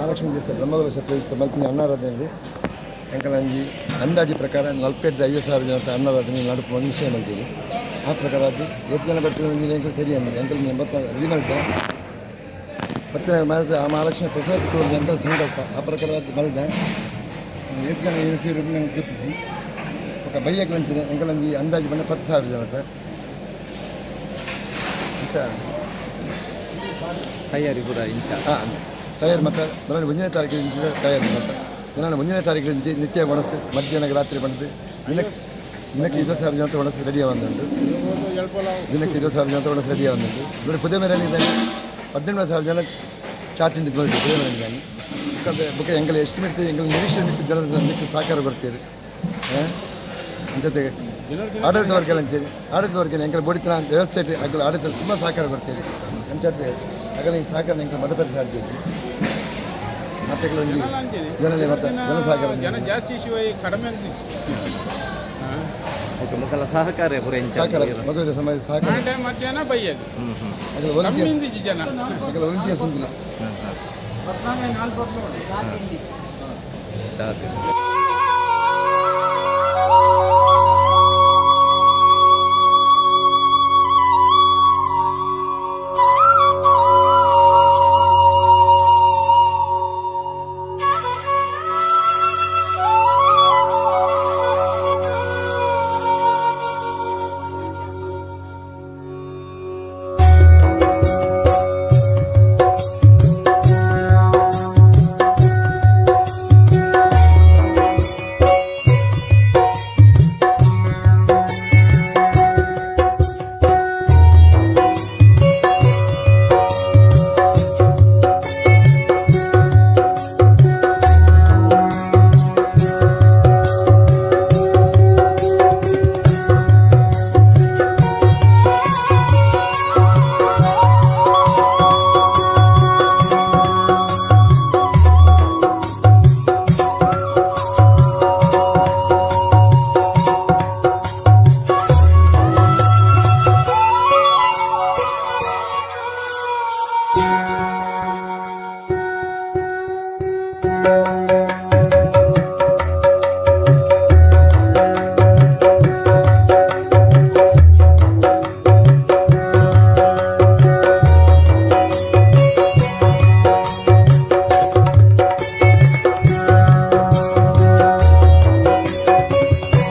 ಮಹಾಲಕ್ಷ್ಮೀ ದೇವಸ್ಥಾನ ಬ್ರಹ್ಮಕಲಶ ಪ್ರತಿಷ್ಠೆ ಮಲ್ಪಿನ ಅನ್ನಾರಾಧನೆ. ಎಂಕಲಂಜಿ ಅಂದಾಜು ಪ್ರಕಾರ 45,000-50 ಸಾವಿರ ಜನ ಅನ್ನಾರಾಧನೆ ನಡುಪು ನಿಶ್ಚಯ ಮಲ್ತೀವಿ. ಆ ಪ್ರಕಾರ ಅದು ಏತ್ ಜನ ಬರ್ತಾರೆ ಎಂಕಲ್ ತೆರಿಯಂದು. ಎಂಕಲ್ 80 ರೆಡಿ ಮಲ್ತೆ ಬತ್ತಿನ ಆ ಮಹಾಲಕ್ಷ್ಮಿ ಪ್ರಸಾದ ಕೊಡೋದು ಎಂಕಲ್ ಸಂಕಲ್ಪ. ಆ ಪ್ರಕಾರ ಅದು ಮಲ್ದೆ. ಏತ್ ಜನ ಏನು ಸೇರಿ ನಂಗೆ ಗೊತ್ತಿಜಿ. ಬೊಕ ಬಯ್ಯಗ್ಲಂಚಿನ ಎಂಕಲಂಜಿ ಅಂದಾಜು ಬಂದ 10,000 ಜನತ ಅಂಚ. ತಯಾರಿ ಪೂರ ಇಂಚ. ಹಾಂ, ತಯಾರಿ ಮತ್ತು ನಾನು 1ನೇ ತಾರೀಕು ಇಂಚಿನ ತಯಾರಿ. ಮತ್ತು ನಾನು 1ನೇ ತಾರೀಕು ಇಂಚಿ ನಿತ್ಯ ಒಣಸು, ಮಧ್ಯಾಹ್ನ ರಾತ್ರಿ ಬಂದು ದಿನಕ್ಕೆ ದಿನಕ್ಕೆ 20,000 ಜನ ಒಣಸು ರೆಡಿ ಆವಂದುಂಟು. ದಿನಕ್ಕೆ 20,000 ಜನ ಒಣಸು ರೆಡಿ ಆವಂದುಂಟು. ಅಂದರೆ ಪುದಿಯ ಮೆರವಣಿಗೆ 18,000 ಜನ ಚಾಟಿಂಡ್ ಬಂದು ಪುದಿಯ ಮೆರವಣಿಗೆ. ಬುಕ್ಕ ಬುಕ್ಕ ಎಂಕಲ್ ಎಸ್ಟಿಮೇಟ್, ಎಂಕಲ್ ನಿರೀಕ್ಷೆ ಮಿತ್ತು ಜನ ಮಿಕ್ಕ ಸಹಕಾರ ಬರ್ತೀರಿ. ಅಂಚತೆ ಆಡಳಿತ ವರ್ಗ ಅಂಚೇರಿ, ಆಡಳಿತ ವರ್ಗ ಎಂಕಲ್ ಬೋಡಿತನ ವ್ಯವಸ್ಥೆ ಅಗಲ ಆಡಳಿತ ತುಂಬ ಸಹಕಾರ ಬರ್ತೀರಿ. ಅಂಚತೆ ಅಗಲ ಈ ಸಹಕಾರ ಎಂಕಲ್ ಮದಪತಿ ಸಾಧ್ಯ ಇತ್ತು. ಮತ್ತೆ ಕೆಲವೊಂದು ಜನಲೇ ಮತ್ತೆ ಜನ ಸಹಕಾರ. ಜನ ಜಾಸ್ತಿ ಶಿವ ಕಡಿಮೆ ಅಂತ. ಓಕೆ, ಮೊಕಲ ಸಹಕಾರ ಪೂರ ಇಂಚ. ಸಹಕಾರ, ಮದುವೆ ಸಮಾಜ ಸಹಕಾರ. ಮಧ್ಯಾಹ್ನ ಬೈಯದು. ಹ್ಞೂ ಹ್ಞೂ ಅಗಲ ವಾಲಂಟಿಯರ್ಸ್. ಕಮ್ಮಿ ಜನ. ಅಗಲ ವಾಲಂಟಿಯರ್ಸ್ ಅಂತಿಲ್ಲ. ಹಾಂ.